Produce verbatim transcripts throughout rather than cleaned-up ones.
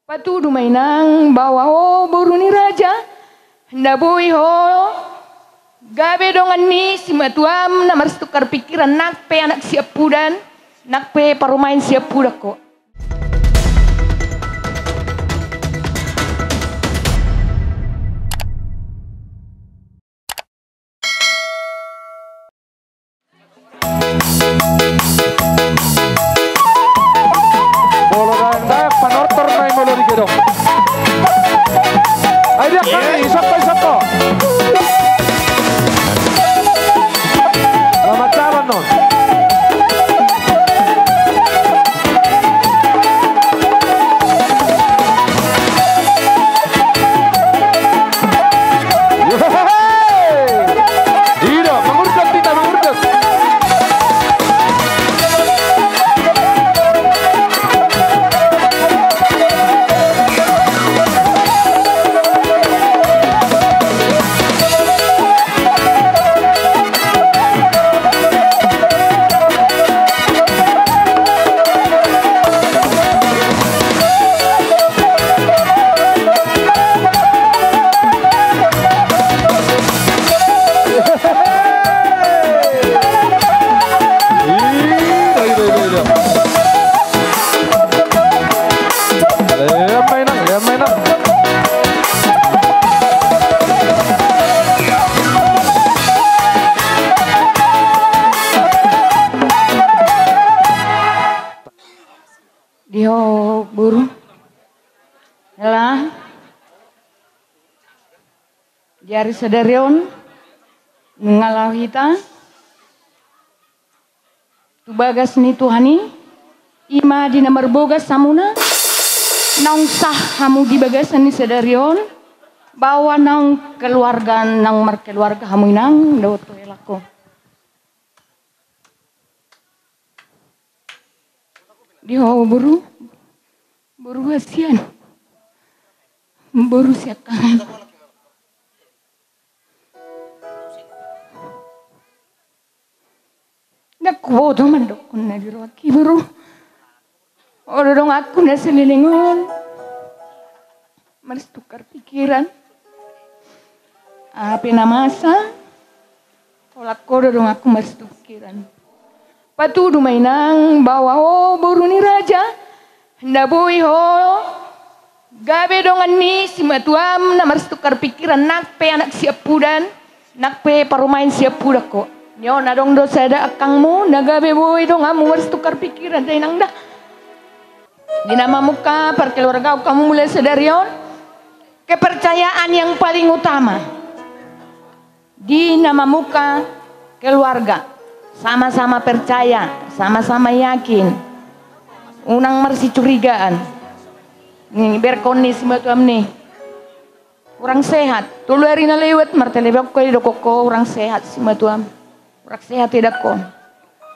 Patudu ma inang bahwa ho boru ni raja, nda boi ho gabe dongan ni simatuam na marsitungkar pikiran, nang pe anak siampudan, nang pe parumaen siampudan ho. Molo dayang-dayang panortor nai molo di gedong. Ai dia kami, isapko, isapko. Selamat jalan non. Di ho boru. Hela. Di ari sadari on, nunga laho hita tu bagas ni Tuhan i, i ma di na marbogas hamuna, naung sah hamu di bagasan ni sadari on, bahwa naung keluarga, naung markeluarga hamu inang, dohot ho helangku. Di ho boru, boru hasian, boru siangkangan. Ndang huboto mandokkon na di rohangki boru. Ho do donganku na saleleng on. Marsitungkar pikiran. Aha pe na masa, holan ho do donganku marsitungkar pikiran. Patudu ma inang bahwa ho boru ni raja, nda boi ho gabe dongan ni simatuam na marsitungkar pikiran, nang pe anak siampudan, nang pe parumaen siampudan ho. Ni on adong do sada angkangmu na gabe boi donganmu marsitungkar pikiran da inang da. Di na mamungka parkeluargaon hamu mulai sadari on, kepercayaan yang paling utama. Di na mamungka keluarga, sama-sama percaya, sama-sama yakin. Unang marsicurigaan. Ni berkon ni simatuam ni. Kurang sehat. Tolu ari na lewat martelepon ho, didok ho kurang sehat simatuam. Kurang sehat, didok ho.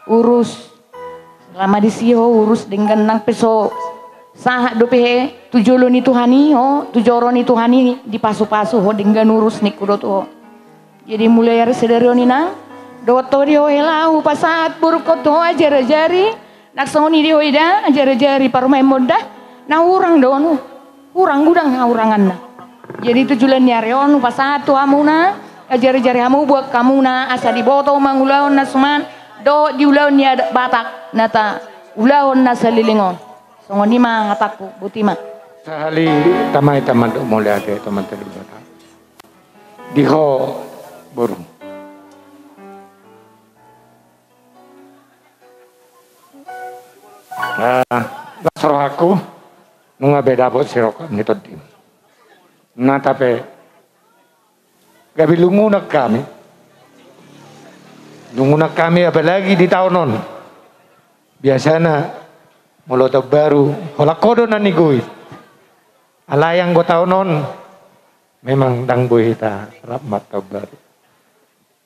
Urus. Selama disi ho urus denggan, nang pe so sahat dope he tu jolo ni Tuhan i ho, tu joro ni Tuhan i dipasu-pasu ho denggan urus ningku do tu ho. Jadi mulai ari sadari on inang, dohot ho di ho hela hupasahat borungkon tu ho ajari-ajari, nang songon i di ho ida ajari-ajari parumaenmon da, na hurang do on. Hurang, godang hahuranganna. Jadi tu joloan ni ari on hupasahat tu hamuna ajari-ajari hamu, buat hamuna asa diboto mangulahon na suman dohot di ulaon ni adat Batak na taulahon na saleleng on. Songon i ma hatangku, boti ma. Sahali tama hita mandok mauliate tu Amanta Debata. Di ho boru. Ah, las rohangku, nunga be dapot sirokap ni tondim. Nata pe gabe lungunan hami. Lungunan hami apalagi di taon on. Biasana molo taon baru holan ho do na nigoit. Alai anggo taon on memang ndang boi hita rap martaon baru.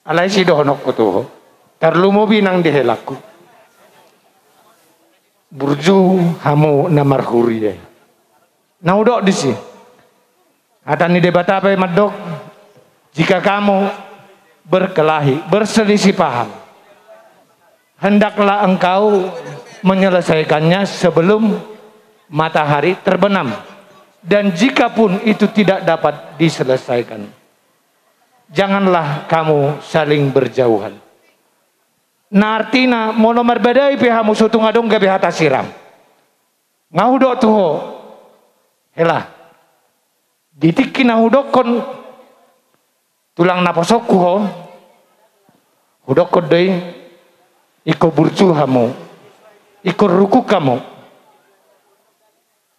Alai sidohononku tu ho, tarlumobi nang di helangku. Burju hamu na marhuria i. Na hudok disi. Hata ni Debata pe mandok, jika kamu berkelahi, berselisih paham, hendaklah engkau menyelesaikannya sebelum matahari terbenam. Dan jika pun itu tidak dapat diselesaikan, janganlah kamu saling berjauhan. Na artina, molo marbadai pe hamu, so tung adong gabe hata siram. Nga hudok tu ho, hela, di tingki na hudokkon tulang naposongku ho, hudokkon do i, ingkon burju hamu, ingkon rukuk hamu.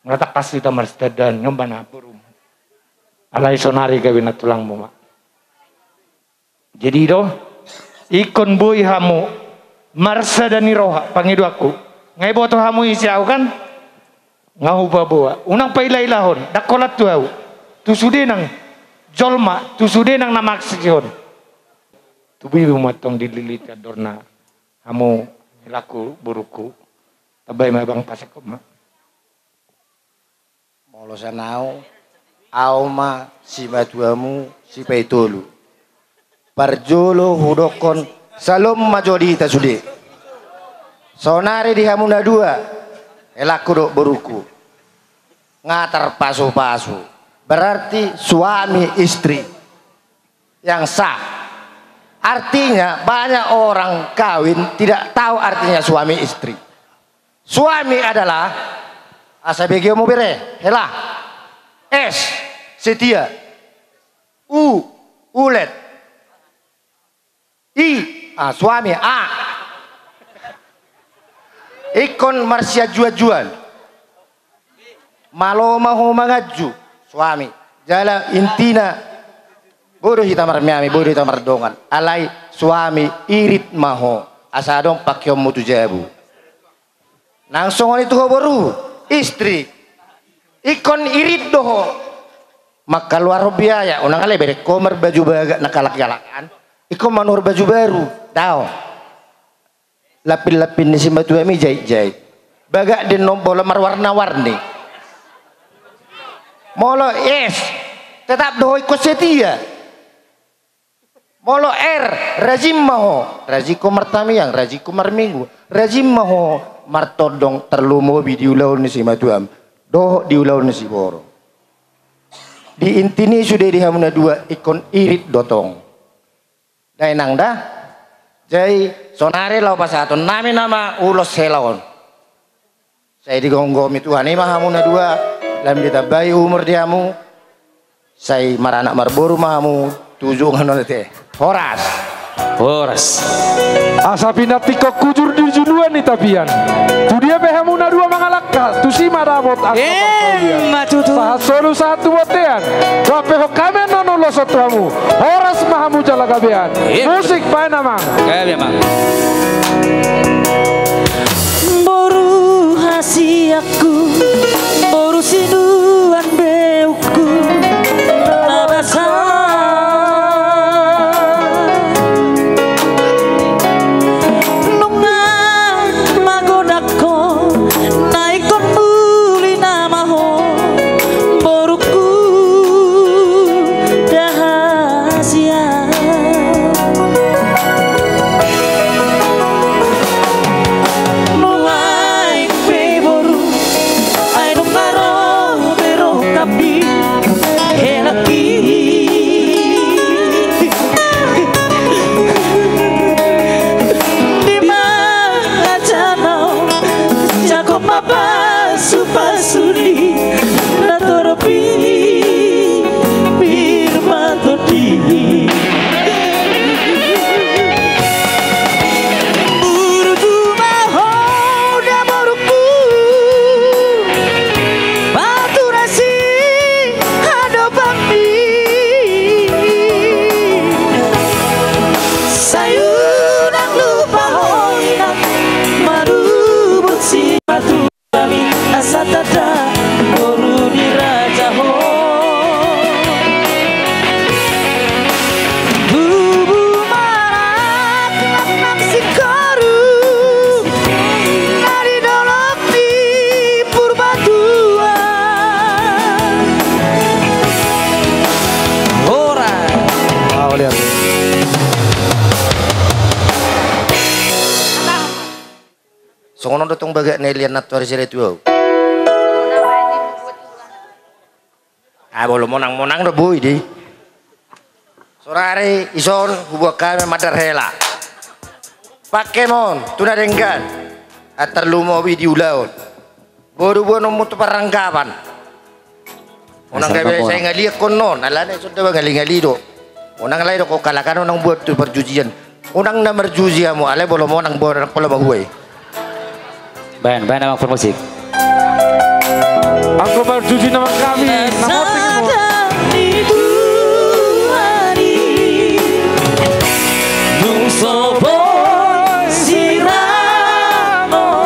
Nga tangkas hita marsitandaan, nion ma na borum. Alai sonari gabe na tulangmu ma. Jadi do, ingkon boi hamu marsada ni roha, pangidoanku. Nga iboto hamu ise ahu kan? Nga hupaboa. Unang pailailahon, ndang holan tu ahu. Tu sude nang jolma, tu sude nang na mangaksihon. Tubu ma antong dililiti andorna hamu, helangku, borungku. Tambai ma, Bang, pasekon ma. Molo sian ahu, ahu ma simatuamu Sipaitolu. Parjolo hudokkon, salom ma jo di hita sude. Sonari di hamu na dua, helangku dohot borungku, nga tarpasupasu, berarti suami istri yang sah. Artinya, banyak orang kawin tidak tahu artinya suami istri. Suami adalah, asa begeonmu bere, hela. S, setia. U, ulet. I, ah, suami, a. Ingkon marsianjuanjuan. Malo ma ho manganju, suami. Jala intina, boi do hita marmiami, boi do hita mardongan. Alai suami, irit ma ho, asa adong pangkeonmu tu jabu. Nang songon i tu ho boru, istri. Ingkon irit do ho mangkaluarhon biaya, unang alai bereng ho marbaju bagak na halak-halakan. Ingkon manuhor baju baru, daong. Lampin-lampin ni simatuam i jait-jait. Bagak do annon, molo marwarna-warni. Molo S, tetap do ho ingkon setia. Molo R, rajin ma ho, rajin ho martangiang, rajin ho marminggu, rajin ma ho martondong, tarlumobi di ulaon ni simatuam dohot di ulaon ni siborok. Di inti ni sude di hamu na dua ingkon irit do tong. Da inang da. Jadi sonari laho pasahaton nami nama ulos hela on. Sai digomgomi Tuhan i ma hamu na dua, lam ditambai umur di hamu. Sai maranak marboru ma hamu tu jungaon on ate. Horas. Horas. Asa pinantikhon hujur di juluan ni tapian. Tu dia pe hamu na dua mangalangka, tusi ma dapot angka parsandian. Emma tutu. Sahat solu sahat tu bontean. Dohot pe hami annon ulos on tu hamu. Horas ma hamu jala gabean. Emma tutu. Musik, baen amang. Gabe amang. Boru hasianku, boru sinuan beukku, na basa. Nunga magodang ho, na ingkon muli nama ho, borungku da hasian. Nuaeng pe boru, ai nunga ro be rongkapmi, helangki. Di ma acara on, jangkon ma pasupasu ni natorop i, pir ma tondi. Burju ma ho da borungku, patura siadopanmi. Sai unang lupa ho inang, manubur sipatu. Asa tanda boru ni raja ho. Tubu ma anak nang singkoru, na di dolok ni Purbatua. Horas. Ah, lihat. Songon on do tong bagak na ilean nantuari sada tu ahu. Ah, molo monang-monang do boi di. Saonari dison huboan hami mandar hela. Pangke ma on tu na denggan. Antar lumobi di ulaon. Boru boanonmu tu parranggapan. Unang gabe sai ngaliakkon on, alana dison do ngali-ngali do. Unang lae do ho halak an unang boan tu parjujian. Unang na marjuji hamu, alai molo monang boan, unang pola mahua i. Baen, baen amang parmusik. Anggo marjuji nama hami, na motik i. Dung so boi siramon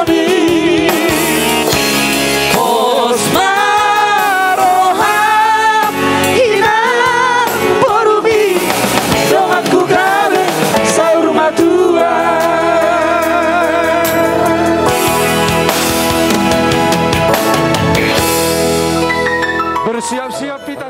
i, pos ma roham inang borumi, donganku gabe saur matua. Bersiap-siap hita.